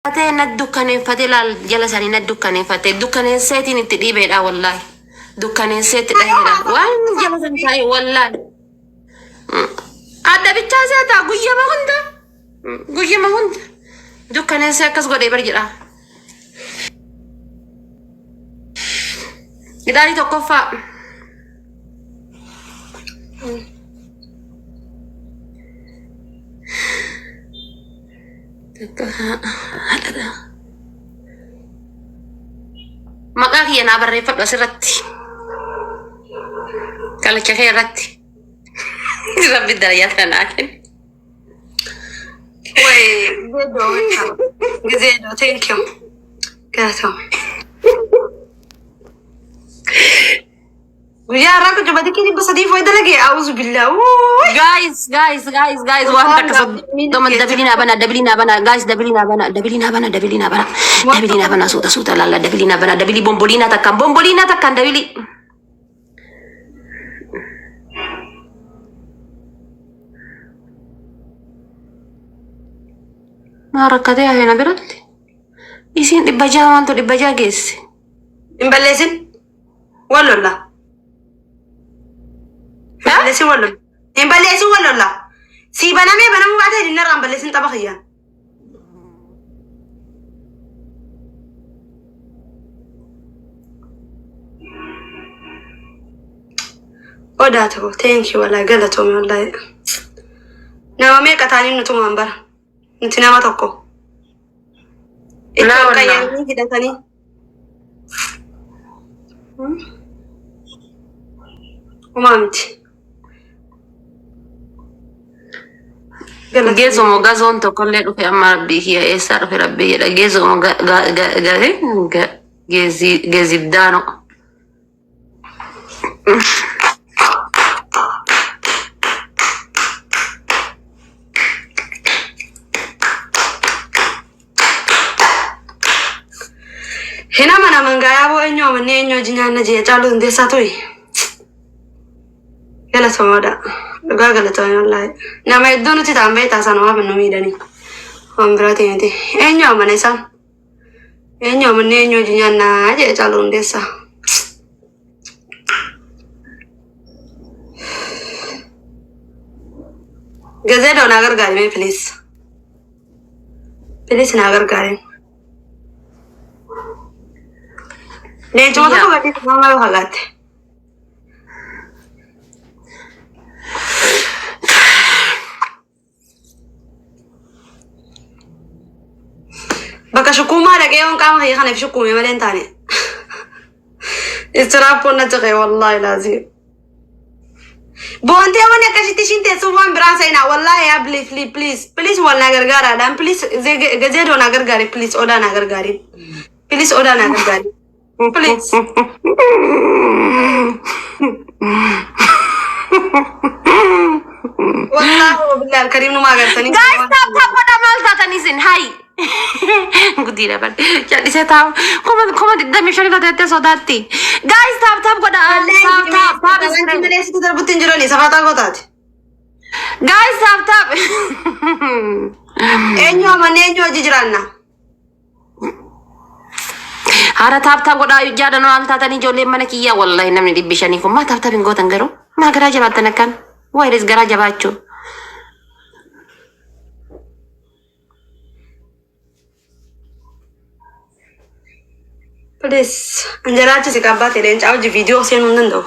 Fatee na dukkaneeffate laal jala sanii na dukkaneeffate dukkaneesseetiin itti dhiibeedha wallaahi dukkaneesseetti dhaheedha waan jala san taa'e wallaahi adda bichaa seetaa guyyama hunda guyyama hunda dukkaneessee akkas godhee bar jedha Gidaarii tokkoffaa. Takka haadha. Maqaa kiyya naa barreeffadhu asirratti. Kalacha kee irratti. Rabbi dalayaa tana naa kenne. Way, Gizeedo, thank you. Galatoomi. Guyyaa har'aa kun cubatikii 300 foyi dalage auzu billaa. Guys, guys, guys, guys, waan takka 30 dabilii naa banaa, dabilii naa banaa, guys, dabilii naa banaa, dabilii naa banaa, dabilii naa banaa, dabilii naa banaa, suuta suuta laalla, dabilii naa banaa, dabilii bomboliinaa takkaan, bomboliinaa takkaan dabilii. Maa rakkatee hafee na biratti? Isiin 600 maaltu 600 geesse? Hin balleessin. Wal lolla. Hin balleessin wal lolla. Hin balleessin wal lolla. Sii banamee banamuu baatee dinnarraa hin balleessin tapha kiyyaan. Odaa tokko thank you wallahi galatoomi wallahi. Nama meeqa taanii nutumaan bara. Nuti nama tokko. Itti Laa ol wallahi. qayyaranii hidhatanii. Homaa miti. Galatoomi. Geezomo gazoon tokkollee dhufe amma rabbii kiyya eessaa dhufe rabbii jedha geezomo geeziddaano. Hin amanaman gaa yaaboo eenyu amannee eenyu hojii nyaanna jee caaluu hundeessaa ture. Galatoomaadha. Dhugaa galatoomii wallaahi. Nama hedduu nuti ta'an beektaa sanumaaf nu miidhanii. Waan biraatii miti. Eenyu amane isaan? Eenyu amannee eenyu hojii nyaannaa jee caaluu hundeessaa. Gazeedoo naa gargaari mee please. Please naa gargaari. Leencuma tokko Biyya. gadhiisa nama yoo fagaatte. Bakka shukkuumaa dhaqee yoon qaama kiyya kanaaf shukkuume malee hin taane. Istiraappoon na ciqee wallaahi laazim. Boontee wanni akkasitti ishiin teessuuf waan biraan seenaa wallaahi yaa please please please please wal naa gargaaraadhaan please gazeedoo naa gargaari please odaa naa gargaari please odaa naa gargaari please. Wallaahi wabillahi alkariim numaa agartanii. Guys, tap tap godha maal taatan isin hay. Gudiidha bar. Jallisee taa'u. 25,000 irra teettee sodaatti. Guys, tap tap godha. Tap tap tap Wanti screen. malee sitti darbutti hin jirani safaataa gootaati. Guys, tap tap. Eenyu amannee eenyu hojii jiraanna. Haara tap tap godhaa jaadanoo maal taatan ijoolleen mana kiyyaa wallahi namni 500 kun maa tap tap hin gootan garuu maa garaa jabaattan akkan waayiris garaa jabaachuu. Please, anjalaachisi qabbaa ta'e leencaa hojii viidiyoo seenuu hin danda'u.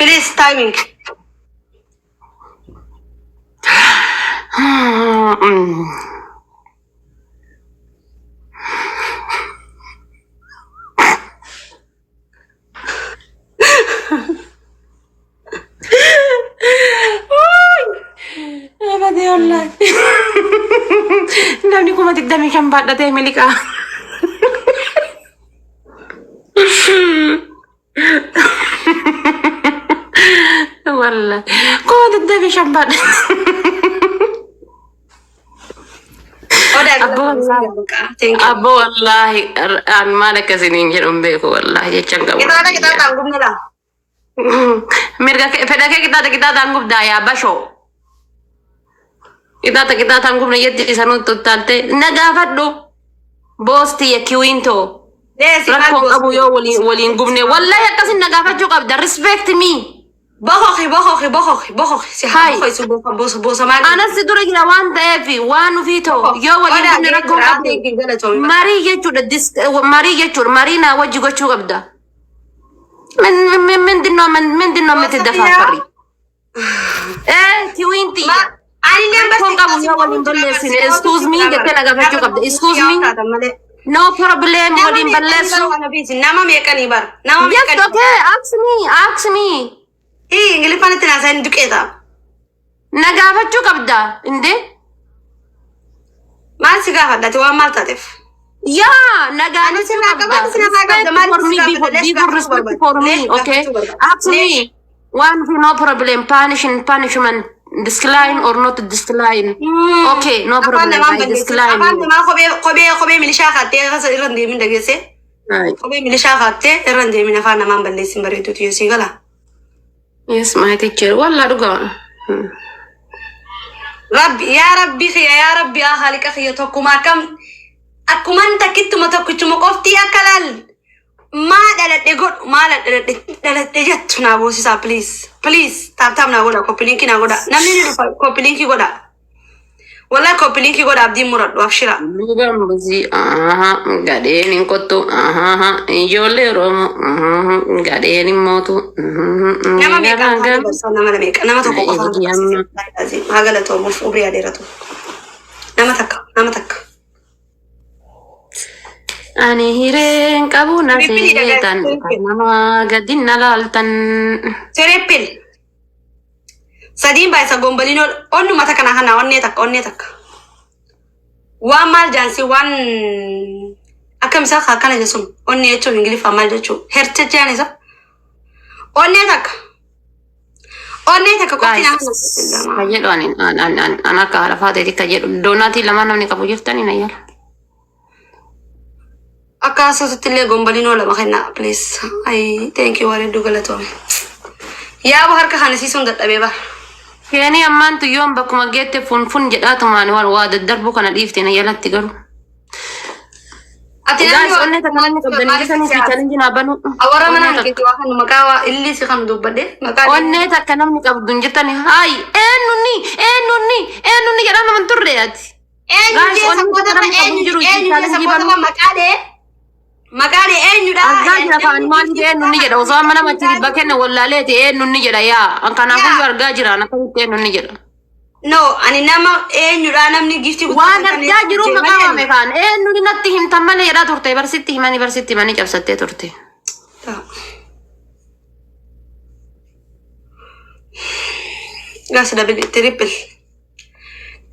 Please, timing. Abadee wallaahi. Namni 25,000 baadhatee miliqaa. Wallaahi. 25,000 baadhatee. Odaa Abboo wallaahi. Thank you. Abboo wallaahi an maal akkasiniin jedhu hin beeku wallaahi jechan qabu. Qixaaxa qixaaxaan gubne laa. Mirga kee fedha kee qixaaxa qixaaxaan gubdaa yaa bashoo. Qixaaxa qixaaxaan gubna jetti sanuu tuttaalte na gaafadhu. Boostii yakkiwiintoo. Deesi maal Rakkoon qabu boostii? yoo waliin waliin gubne. Wallahi akkasin na gaafachuu qabda. Respect me. Bokoki bokoki bokoki bokoki si haa Hai. bokoisu boka bosa bosa maal? Anas si dura jira waan ta'eef waan ofii ta'u yoo waliin Odaa gubne rakkoon jira qabu. thank you galatoomi. Marii jechuudha marii jechuudha marii naa wajji gochuu qabda. ምንድነው ምንድነው የምትደፋፈሪ? Kiwiinti rakkoon qabu yoo waliin balleessine excuse me jettee na gaafachuu qabda. Excuse me, no problem waliin balleessu. Nama meeqanii bara? Nama Yes, meeqanii? okay, ask me, ask me. Hii Ingiliffaan itti naasayin duqeeta. Na gaafachuu qabda inde. Maal si gaafadhati waan maal taateef? Yaa na Ani gaafachuu sirraa qabda. qaba, ani sirraa qabda. Respect Maal for si me, gaafadha? Lees people gaafachuu respect barbaada. for me, Lees okay? gaafachuu barbaada. Ask me. One no problem, punishment, punishment, decline or not decline. Okay, no Afaan problem, namaan I balleessin. decline. Afaan namaa kophee kophee kophee milishaa kaattee irra hin deemin dhageessee. Right. Kophee milishaa kaattee irra hin deemin afaan namaan balleessin bareeduutu yoo sii gala. Yes, my teacher. Wallah dhugaa. Rabbi yaa Rabbi kiyya yaa Rabbi yaa haaliqa kiyya tokkuma akkam akkuman takkittuma tokkichuma qoftii akka laal maa dhaladhe godhu maa dhaladhe dhaladhe jettu naa boosisaa, please, please, tap tap naa godha, copy link naa godha, namni ni dhufa, copy link godha, wallahi copy link godha, abdiin muradhu abshira. Lugaan busii gadheen hin kottu ijoollee Oromoo gadheen hin mootu. Nama meeqa afaan dabarsaa, nama meeqa, nama tokko qofa haa galatoomuuf umrii adeeratu, nama takka, nama takka. Ani hireen qabu na Triple dha guys, seetan triple. kan nama gadi na laaltan. Triple. Sadiin baay'isa gombaliin onnuma takka na kana onnee takka onnee takka. Waan maal jaansi waan akkam isaa akkana jechuun onnee jechuun Ingiliffaan maal jechuu heart jechaan isa onnee takka onnee takka qofti na kana. Kan jedhu ani an akka haadha faateeti kan jedhu doonaatii lamaan namni qabu jirtanii na yaala. Akka asuusitti illee gombaliinoo lama kenna, please. Ay, thank you, waan hedduu galatoome. Yaaba harka kana siisuun dadhabee bara. Keenii ammaan tuyyoon bakkuma geette funfun jedhaatumaan waan waa daddarbuu kana dhiifte na jalatti garuu. Ati Guys, onnee takka namni qabdanii jirtanii fi challenge naa banu. Awara mana Onnee takka. keetti waa kan maqaa waa illi si kan dubbadhe maqaa. Onnee takka namni qabdu hin jirtani. Hayi, eenyunni, eenyunni, eenyunni jedhaa nama hin turre ati. Eenyu Guys, jee onnee sabboota takka namni qabu hin eenyu jiru. eenyu jee Challenge sabboota banu. maqaa dhee maqaa dhee eenyudha. Argaa jira kaan maaliif eenyunni jedha osoo amma nama achi dhibba kenne wallaaleeti eenyunni jedha yaa kanaafuu argaa jira akkamitti eenyunni jedha. No, ani nama eenyudha namni gifti Waan argaa jiru maqaa waame kaan eenyunni natti himtan malee jedhaa turte barsitti himanii barsitti himanii cabsattee turte. Guys, double, triple.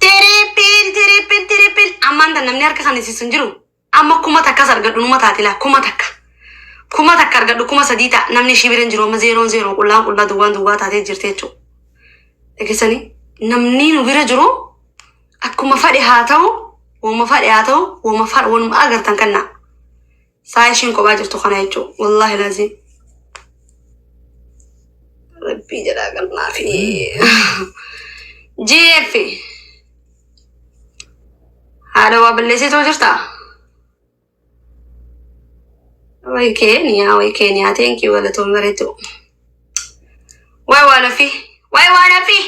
Triple, triple, triple. Ammaan tan namni harka kan isiisu hin jiru. Amma 1000s argadhu numa taate laa 1000. 1000 argadhu 3000 ta'a namni ishii bira hin jiru amma zeeroon zeeroo qullaan qullaa duwwaan duwwaa taatee jirti jechuudha. Dhageessanii namni nu bira jiru akkuma fadhe haa ta'u wama fadhe haa ta'u wama fadhe wanuma agartan kannaa. Saa ishiin kophaa jirtu kana jechuudha. Wallaahi laazim. Rabbii jedhaa galmaa fi GF haadha waa balleessituu jirtaa? Way Keeniyaa, way Keeniyaa, thank you, galatoon bareedu. Way waan ofii, way waan ofii.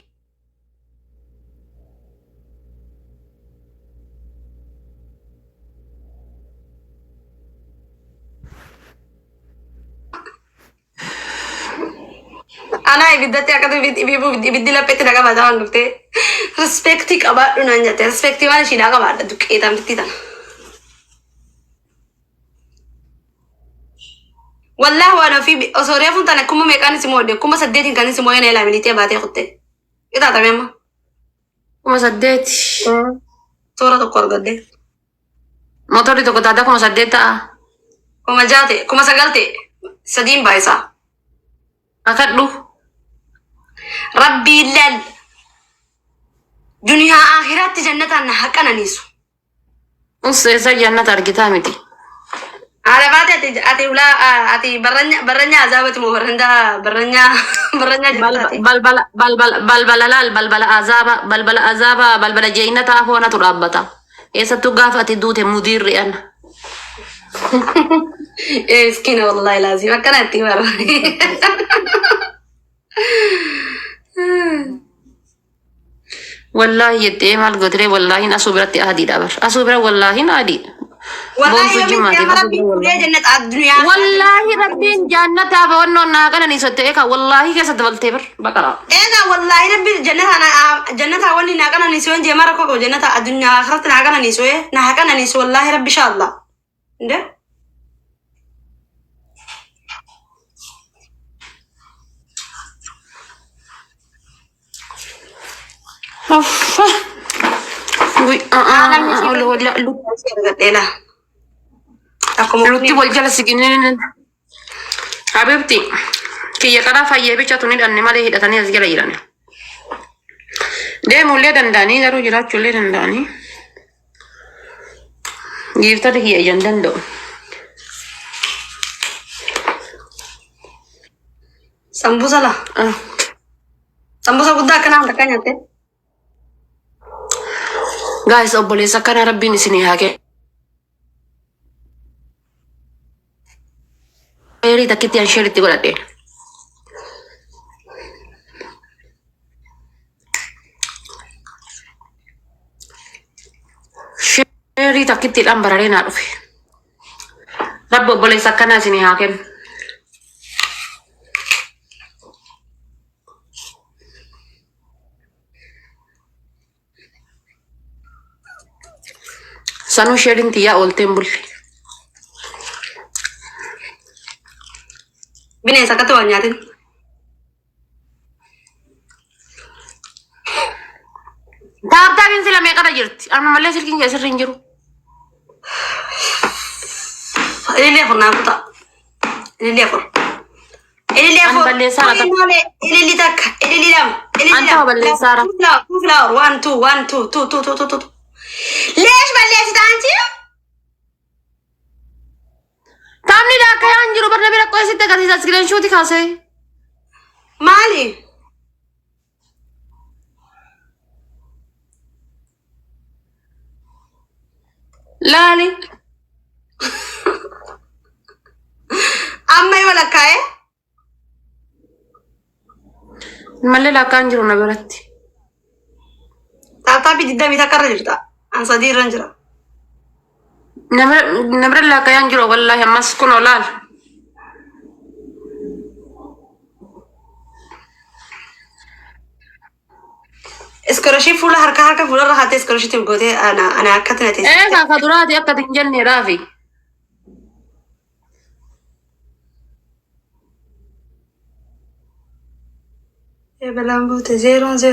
Anaa ibiddatti akka ibiddi lapheetti na qabata waan dhuftee respect qabaadhu naan jette, respect waan ishiidhaa qabaadha duqqeetamtitti tana. Wallahi waan ofii osoo reefuun tana kuma meeqaan si moodde 8000n kan si mooyee na ilaaminiitee baatee kutte. Itaatame amma 8000. Toora tokko argadde. Motorri tokko taataa 8000 ta'a. 6000 ta'e, 9000 ta'e, sadiin baay'isaa. Akadhu. Rabbiin laal duniyaa akiraatti jannataan na haa qananiisu. Us eessa jannata argitaa miti. Haadha baate ati ati ulaa ati barranya barranya azaabati moo barranda barranya barranya jirtaati. Balbala balbala balbala laal balbala azaaba balbala azaaba balbala jeeynataa foonatu dhaabbata. Eessattuu gaafa ati duute mudiirri ana. Ee miskiina wallahi laazim akkana itti bara. Wallaahi jettee maal gootiree wallaahiin asuu biratti adiidha bar. Asuu bira wallaahiin adiidha. Wallahi Boontuu yoomii jimmaatiif qiyaama asuu rabbiin bira fuudhee wallaahi. jannata addunyaa Wallaahi rabbiin jaannataaf wannoon naa qananiisu ta'e kan wallaahi keessa dabaltee bar baqaraa. Egaa wallahi rabbi jannata na jannata wanni naa qananiisu yoon jee mara koo qabu jannata addunyaa akhiratti naa qananiisu ee na haa qananiisu wallahi rabbi insha Allah. Inde? Akkuma Lutti wal jala siqineen Habibti kiyya karaa fayyee bicha tun hidhanne malee hidhatanii as jala jiran. Deemuullee danda'anii garuu jiraachuullee danda'anii. Giiftota kiyya ijaan danda'u. Sambusa la. Ah. Sambusa guddaa akkanaa takka nyaatte. Guys obboleessa akkana rabbiin isinii haa kennu. Sheerii takkitti an sheeritti godhadheen. Sheerii takkittiidhaan bararee naa dhufe. Rabbi obboleessa akkanaa isinii haa kennu. Sanuu sheeriin tiyyaa ooltee hin bulle. Bineensa akkatti waan nyaatin. Taaptaabiin sila meeqarra jirti? Amma malee silkiin kee sirri hin jiru. Ilillee afur naa kutaa. Ilillee afur. Ilillee Ani afur. balleessaara Kuni malee ililli takka. Ililli lama. Ililli Anta lama. balleessaara. Two flower. Two flower. One two one two two two two two two. Leesh balleessita anchi? Taamni laakkayaan jiru barna bira qo'ee sitti agarsiisa iskiriin shuuti kaasee. Maali? Laali. Amma yoo lakkaa'e? Mallee laakkaan jiru na biratti. Taaptaappii digdamii takka irra jirta. An sadii irra jira. Na bira laakkayaan jiru wallaahi ammas kunoo laal. Iskoroshii fuula harka harka fuularra haatee iskoroshiitiif gootee ana ana akkatti na Ee teessiste. kaaka duraati akka hin jenneedhaafi. Balaan buute zeeroon zeeroo.